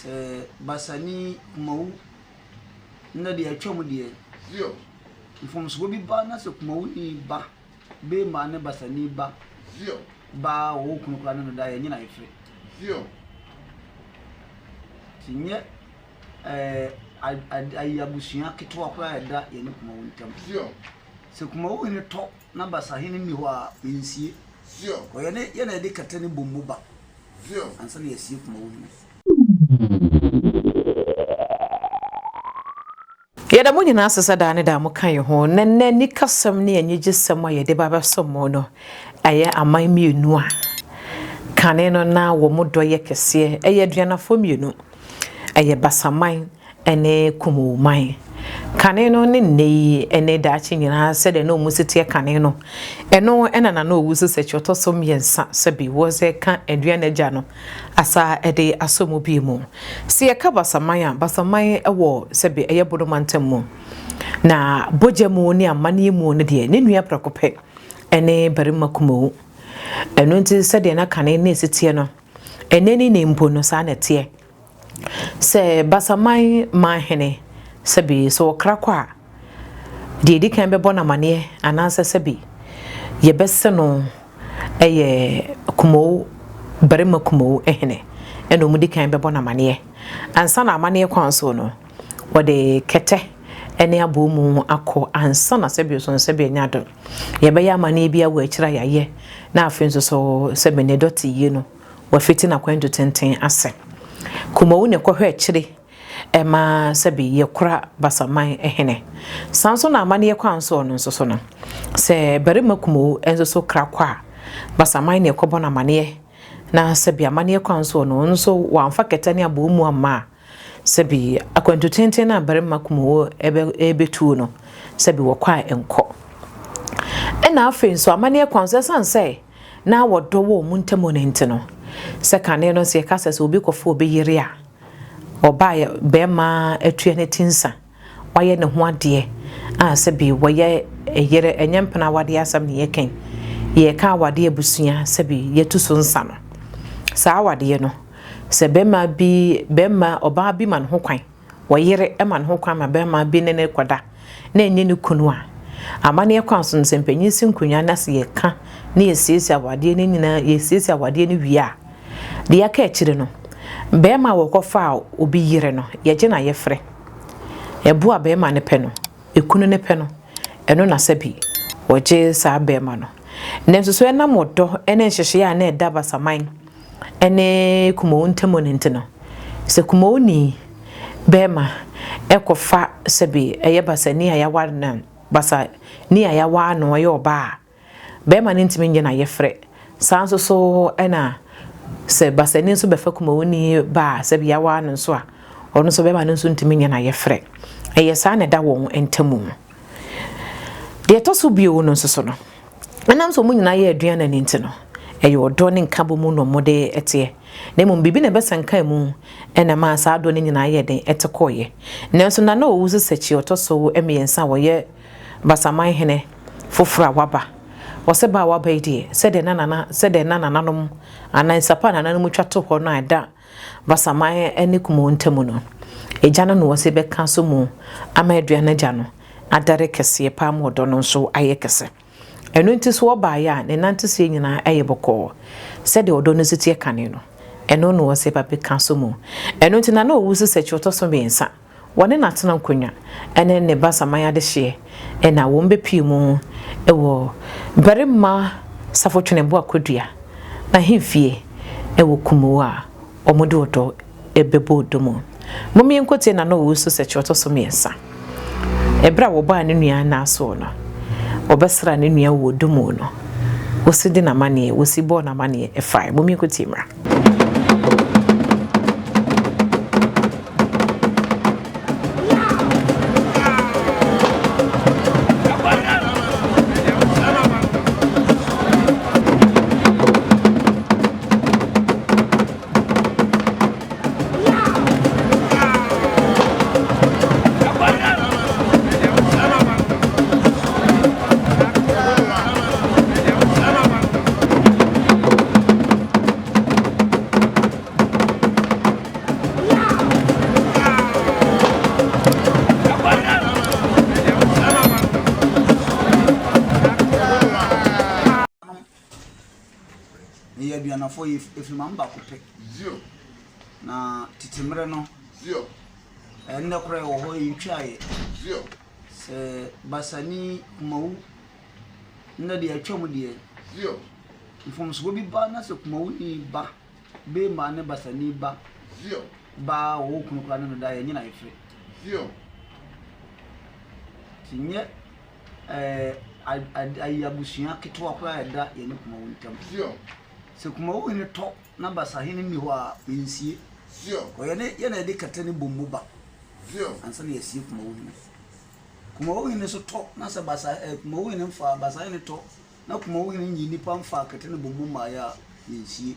Sɛ basani kumawu nnɛ deɛ atwam deɛ, mfomsoɔ bi ba na sɛ kumawuni ba bema ne basani ba ba wɔwɔ kunu koraa ne no da yɛnyɛ no ayefere. Nti nyɛ ɛɛ ayi abusua ketewa koraa ɛda yɛne kumawu ntam. Sɛ kumawu hene tɔ na basahene nni hɔ a yɛnsie. Ɔyɛ ne yɛ na yɛde kɛtɛ ne bombo ba. Ansa na yɛasie Kumawu hene. Yɛda mo nyinaa ase sɛ daa ne daa moka yɛn ho, na nnɛ anikasɛm ne anigyesɛm a yɛde ba abɛsom mo no, ɛyɛ aman mmienu a kane no na wɔn dɔ yɛ kɛseɛ. Ɛyɛ aduanafoɔ mmienu. Ɛyɛ Basaman ne Kumowman. Kane no ne nnɛ yi ne daakye nyinaa sɛdeɛ na wɔn si teɛ kane no, ɛno na Nana Owusu Sekyɛ ɔtɔ so mmiɛnsa sɛbi wɔsɛ ka Aduana Agya no asa de asɔ mu bio mu. Sɛ yɛka Basaman a, Basaman wɔ sɛbi ɛyɛ Bono mantam mu. Na bogya mu ne amanneɛ mu no deɛ, ne nua prɛko pɛ ne Barima Kumowu. Ɛno nti sɛdeɛ na kane na ɛsi teɛ no, ɛnnɛ ne nnɛ mpo no saa na ɛteɛ. Sɛ Basaman manhene, sɛbi, sɛ ɔkra kɔ a, deɛ ɛdi kan bɛbɔ no amaneɛ anaasɛ sɛbi yɛbɛse no yɛ Kumow, Barima Kumow hene ɛna wɔn di kan bɛbɔ no amaneɛ. Ansa na amaneɛ kwan so no, wɔde kɛtɛ ne abɔɔmu akɔ ansa na sɛbi nso sɛbi anya adom. Yɛbɛyɛ amaneɛ bi wɔ akyire a yɛayɛ na afei nso so sɛbi ne dɔte yie no wafiti n'akwantu tenten ase. Kumawu na ɛkɔhwɛ akyire ma sɛbi yɛkora Basaman hene. Saa nso na amanneɛ kwan soɔ no nso so no, sɛ barima Kumawu nso so kra kɔ a, Basaman na ɛkɔbɔ no amanneɛ. Na sɛbi amanneɛ kwan soɔ no, ɔno nso wamfa kɛtɛ ne abɔɔmu amma a, sɛbi akwantu tenten no a barima Kumawu ɛbɛtuo no, sɛbi wɔkɔ a ɛnkɔ. Ɛna afei nso amanneɛ kwan so, ɛsiane sɛ na ɔdɔ wɔ wɔn ntam no nti no, sɛ kane no sɛ yɛka sɛ sɛ obi kɔfa obi yere a, ɔbaa bɛrima atua ne ti nsa, wayɛ ne ho adeɛ a sɛbi wɔyɛ yere, ɛnyɛ mpena awadeɛ asɛm na yɛka yi, yɛka awadeɛ abusua sɛbi yɛtu so nsa no. Saa awadeɛ no, sɛ bɛrima bi, bɛrima, ɔbaa bi ma ne ho kwan Ɔyere ma ne ho kwan ma barima bi ne no kɔda na ɛnyɛ ne kunu a, amanneɛ kwan so no, sɛ mpanyin si nkonnwa na sɛ yɛka na yɛsiesie awadeɛ no nyinaa, yɛsiesie awadeɛ no wie a, deɛ aka akyire no, barima a wɔkɔfaa obi yere no, yɛgye no ayɛfrɛ. Ɛbo a barima no pɛ no, ekunu no pɛ no, ɛno na sɛbi wɔgye saa barima no. Nanso so ɛnam ɔdɔ ne nhyehyɛeɛ a na ɛda Basaman ne Kumawu ntam no nti no, sɛ Kumawuni barima kɔfa sɛbi ɛyɛ basani a yɛaware no, basani a yɛaware no ɔyɛ ɔbaa a, barima no ntumi nyɛ n'ayefrɛ. Saa nso so na sɛ basani nso bɛfa Kumawuni ba a sɛbi yɛaware no nso a, ɔno nso barima no nso ntumi nyɛ n'ayefrɛ. Ɛyɛ saa na ɛda wɔn ntam. Deɛ ɛtɔ so bio no nso so no, ɛnam sɛ wɔn nyinaa yɛ aduanani nti no, ɛyɛ ɔdɔ ne nkabom na wɔde teɛ. Na mmom biribi na ɛbɛsankaa mu na ɛmaa saa dɔ no nyinaa yɛɛ den te kɔeɛ. Nanso Nana Owusu Sekyi ɔtɔ so mmiɛnsa a ɔyɛ Basaman hene foforɔ a waba, ɔsɛ ba a waba yi deɛ, sɛdeɛ na nana, sɛdeɛ na nananom anaa nsapa a nananom twa to hɔ no a ɛda Basaman ne Kumawu ntam no, agya no na ɔse bɛka so mu ama aduan agya no adare kɛseɛ paa ma ɔdɔ no nso ayɛ kɛse. Ɛno nti so ɔbaeɛ a ne nanteseɛ nyinaa yɛ bɔkɔɔ sɛdeɛ ɔdɔ no si teɛ kane no. Ɛno na ɔse ba bɛka so mu. Ɛno nti Nana Owusu Sɛkyi ɔtɔ so mmiɛnsa Wɔne no atena nkonnwa ne ne ba saman adehyeɛ na wɔn bɛpue mu wɔ Barima Safo Tweneboa Kodua n'ahemfie wɔ Kumawu a wɔde ɔdɔ bɛbɔ ɔdɔ mu. Mom yɛnkɔtie Nana Owusu Sɛkyerɛ ɔtɔ so mmiɛnsa. Ɛberɛ a wɔbaa ne nua nan soɔ no, ɔbɛsraa ne nua wɔ ɔdɔ mu no, wɔsi de n'amaneɛ, wɔsi bɔɔ n'amaneɛ fae. Mom yɛnkɔtie mmra. Aduanafoɔ yɛ ɛfiri maame baako pɛ. Na tete mmerɛ no, ɛnnɛ koraa ɛwɔ hɔ yɛntwaeɛ. Sɛ Basani Kumawu nnɛ deɛ atwam deɛ, mfomsoɔ bi ba na sɛ Kumawuni ba, Bema ne Basani ba, ba a ɔwɔ kunu koraa ne no da a, yɛnyɛ no ayefre. Nti nyɛ ɛɛ ayi abusua ketewa koraa a ɛda yɛne Kumawu ntam. Sɛ Kumawu hene tɔ na Basahene nni hɔ a, yɛnsie. Ɔyɛ yɛn na yɛde kɛtɛ ne bommo ba ansa na yɛasie Kumawu hene. Kumawu hene nso tɔ na sɛ Basa ɛɛ Kumawu hene mfaa Basahene tɔ na Kumawu hene nyi nnipa mfaa kɛtɛ ne bommo mmaeɛ a, yɛnsie.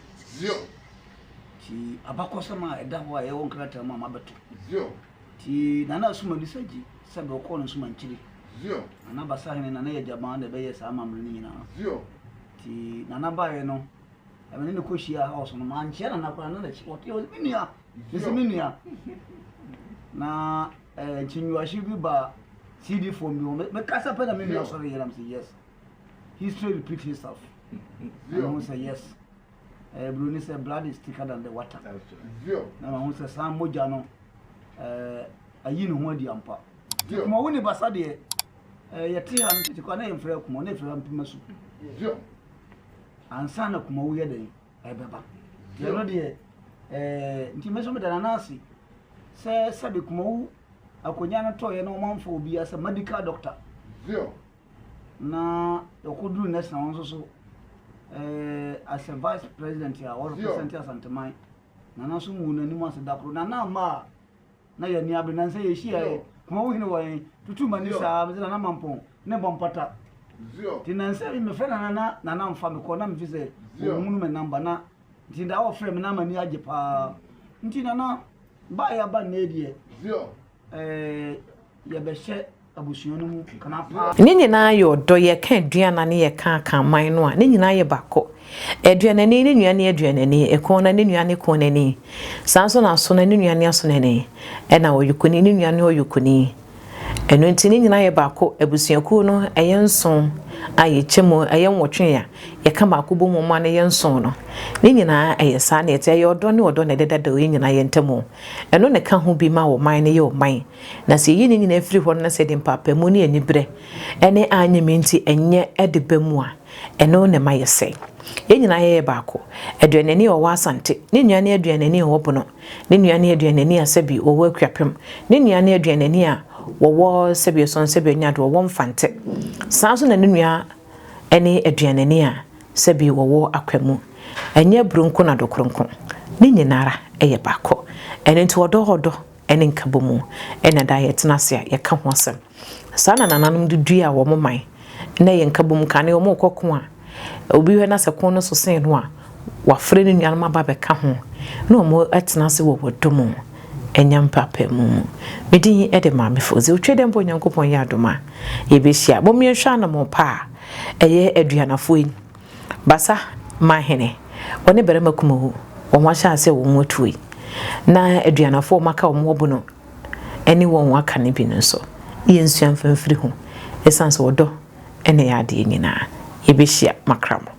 Nti abakɔsɛm a ɛda hɔ a ɛwɔ nkrataa mu a mabɛto. Nti Nana Asumadi Sagyi sɛbe ɔkɔɔ no Nsomankyiri. Nana Basahene, Nana Yagyaban na ɛbɛyɛɛ saa amammerɛ no nyinaa. Nti Nana baeɛ no, me ne no kɔhyiaa house no, mankyea Nana koraa, na n'akyi ɔte hɔ, me nua, mese me nua. Na eh, nkyinyiwahye bi ba CD form bi hɔ, mekasa pɛ na me nua sɔre yɛ na mese yes. History repeat itself. Na mehu sɛ yes. Eh, Broni sɛ blood is thicker than the water. Na mahu sɛ saa mogya no eh, ayi ne ho adi ampa. Nti Kumawu ne Basa deɛ eh, yɛte ha no tete koraa na yɛmfrɛ Kumawu, na yɛfrɛ ha Mpemasu. Ansa na Kumawu yɛ dɛn ɛbɛba. Nti ɛno deɛ eh, nti me nso meda Nana ase sɛ sɛbe Kumawu akonnwa no tɔeɛ na wɔamfa obiara sɛ medical doctor. Na ɔkɔduru national nso so eh, as a vice president a ɔrepresent Asanteman. Nana nso nguu n'anim ase da koro. Nana amma a na yɛn ani abere. Nansa yɛhyiaeɛ, Kumawu hene wɔ he? Tutu m'ani saa, mese Nana Mampɔn ne bɔ mpata. Nti nansa bi mefrɛ Nana na Nana mfa me kɔ na mefi sɛ ɔhunu me namba na nti da ɔfrɛ me na m'ani agye paa. Nti Nana, baa yɛaba nnɛ deɛ, eh, yɛbɛhyɛ abusua no mu kana paa. Ne nyinaa yɛ ɔdɔ, yɛka aduana ne yɛka akanman no a, ne nyinaa yɛ baako. Aduanani ne nua ne aduanani, ekona ne nua ne konani, saa nso na asona ne nua ne asonani, ɛna ɔyokoni ne nua ne ɔyokoni. Ɛno nti ne nyinaa yɛ baako, abusuakuo no ɛyɛ nson a yɛkyɛ mu, ɛyɛ nwɔtwe a yɛka baako bɔ mu ma no yɛ nson no, ne nyinaa ɛyɛ saa na ɛte, ɛyɛ ɔdɔ ne ɔdɔ na ɛdeda yɛn nyinaa yɛn ntam. Ɛno na ɛka ho bi ma ɔman no yɛ ɔman. Na sɛ yɛyi ne nyinaa firi hɔ no na sɛ yɛde mpaapaemu ne aniberɛ ne anyɛ me nti ɛnyɛ de ba mu a, ɛno na ɛma yɛsɛe. Yɛn nyinaa yɛyɛ baako. Aduanani a ɔwɔ Asante, ne nua ne aduanani a ɔwɔ Bono, ne nua ne aduanani a sɛbi ɔwɔ Akuapem, ne nua ne aduanani a wɔwɔ sɛbi Ɔsɔn sɛbi Ɔnyado, ɔwɔ Mfante. Saa nso na ne nua ne aduanani a sɛbi wɔwɔ Akwamu. Ɛnyɛ aburo nko na dɔkoro nko. Ne nyinara yɛ baako. Ɛno nti ɔdɔ ɔdɔ ne nkabɔmu na daa yɛtena ase a yɛka ho asɛm. Saa na nananom de duaa wɔn man na ɛyɛ nkabom. Kane wɔn rekɔ ko a, obi hwɛ na sɛ ko no so sen no a, wafrɛ ne nuanom aba abɛka ho na wɔn atena ase wɔ wɔdɔ mu, anya mpaapaemu mu. Me din de Maame Fodzi. Otwa dɛ mpo Onyankopɔn yɛ adom a, yɛbɛhyia. Mom yɛnhwɛ anamɔn pa a ɛyɛ aduanafoɔ yi. Basa man hene, wɔne barima Kumawu, wɔn ahyɛ aseɛ wɔn atuo yi, na aduanafoɔ wɔn aka wɔn wɔ bono ne wɔn aka no bi no nso, yɛnsua mfa mfiri ho, ɛsiane sɛ ɔdɔ na ɛyɛ adeɛ nyinaa. Yɛbɛhyia makra mo.